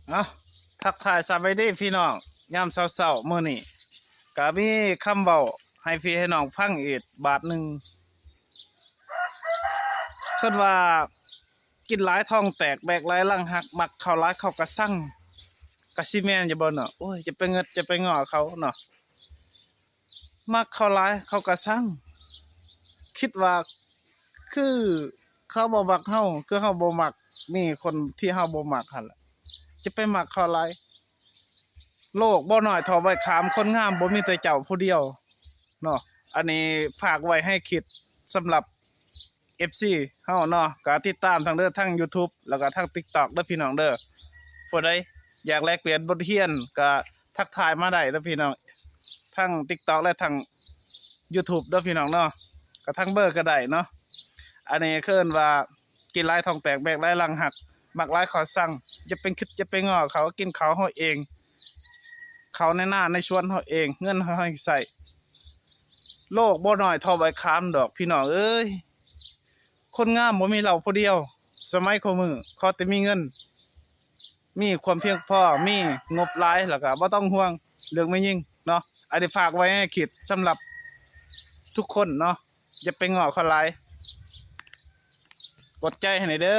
ເອົາ ທັກທາຍສະບາຍດີພີ່ນ້ອງ ຍາມເຊົ້າໆ ມື້ນີ້ກະມີຄຳເວົ້າໃຫ້ພີ່ໃຫ້ນ້ອງຟັງອີກບາດໜຶ່ງ. ເພິ່ນວ່າ ກິນຫຼາຍທ້ອງແຕກ ແບກຫຼາຍຫຼັງຫັກ ມັກເຂົ້າຫຼາຍເຂົ້າກະຊັງ ກະຊິແມ່ນຢູ່ບໍ່ເນາະ? ໂອ້ຍ ຈະໄປເງິດຈະໄປງໍເຂົາເນາະ. ມັກເຂົາຫຼາຍເຂົາກະຊັງ ຄິດວ່າຄືເຂົາບໍ່ມັກເຮົາ ຄືເຮົາບໍ່ມັກ ມີຄົນທີ່ເຮົາບໍ່ມັກຫັ້ນແຫຼະ ຈະໄປມັກເຂົາຫຼາຍ. ໂລກບໍ່ນ້ອຍເທົ່າໃບຂາມ ຄົນງາມບໍ່ມີແຕ່ເຈົ້າຜູ້ດຽວເນາະ. ອັນນີ້ຝາກໄວ້ໃຫ້ຄິດສຳລັບ ເອັຟຊີ ເຮົາເນາະ ກະຕິດຕາມທັງເດີ ທັງ YouTube ແລ້ວກະທັງ TikTok ເດີພີ່ນ້ອງເດີ. ຜູ້ໃດຢາກແລກປ່ຽນບົດຮຽນກະທັກທາຍມາໄດ້ເດີພີ່ນ້ອງ ທັງ TikTok ແລະທັງ YouTube ເດີພີ່ນ້ອງເນາະ ກະທັງເບີກະໄດ້ເນາະ. ອັນນີ້ເອີ້ນວ່າ ກິນຫຼາຍທ້ອງແຕກ ແບກຫຼາຍຫຼັງຫັກ ມັກຫຼາຍເຂົ້າຊັງ ຢ່າໄປຄິດຢ່າໄປງໍເຂົາ ກິນເຂົ້າເຮົາເອງ ເຂົ້າໃນນາໃນສວນເຮົາເອງ ເງິນເຮົາໃຫ້ໃຊ້. ໂລກບໍ່ນ້ອຍເທົ່າໃບຂາມດອກພີ່ນ້ອງເອີຍ. ຄົນງາມບໍ່ມີເຫຼົ່າຜູ້ດຽວ ສະໄໝຄູ່ມື້ ຂໍແຕ່ມີເງິນ ມີຄວາມພຽງພໍ ມີງົບຫຼາຍ ແລ້ວກະບໍ່ຕ້ອງຫ່ວງເລື່ອງແມ່ຍິງເນາະ. ອັນນີ້ຝາກໄວ້ໃຫ້ຄິດສຳລັບທຸກຄົນເນາະ ຢ່າໄປງໍເຂົາຫຼາຍ ກົດໃຈໃຫ້ແດ່ເດີ.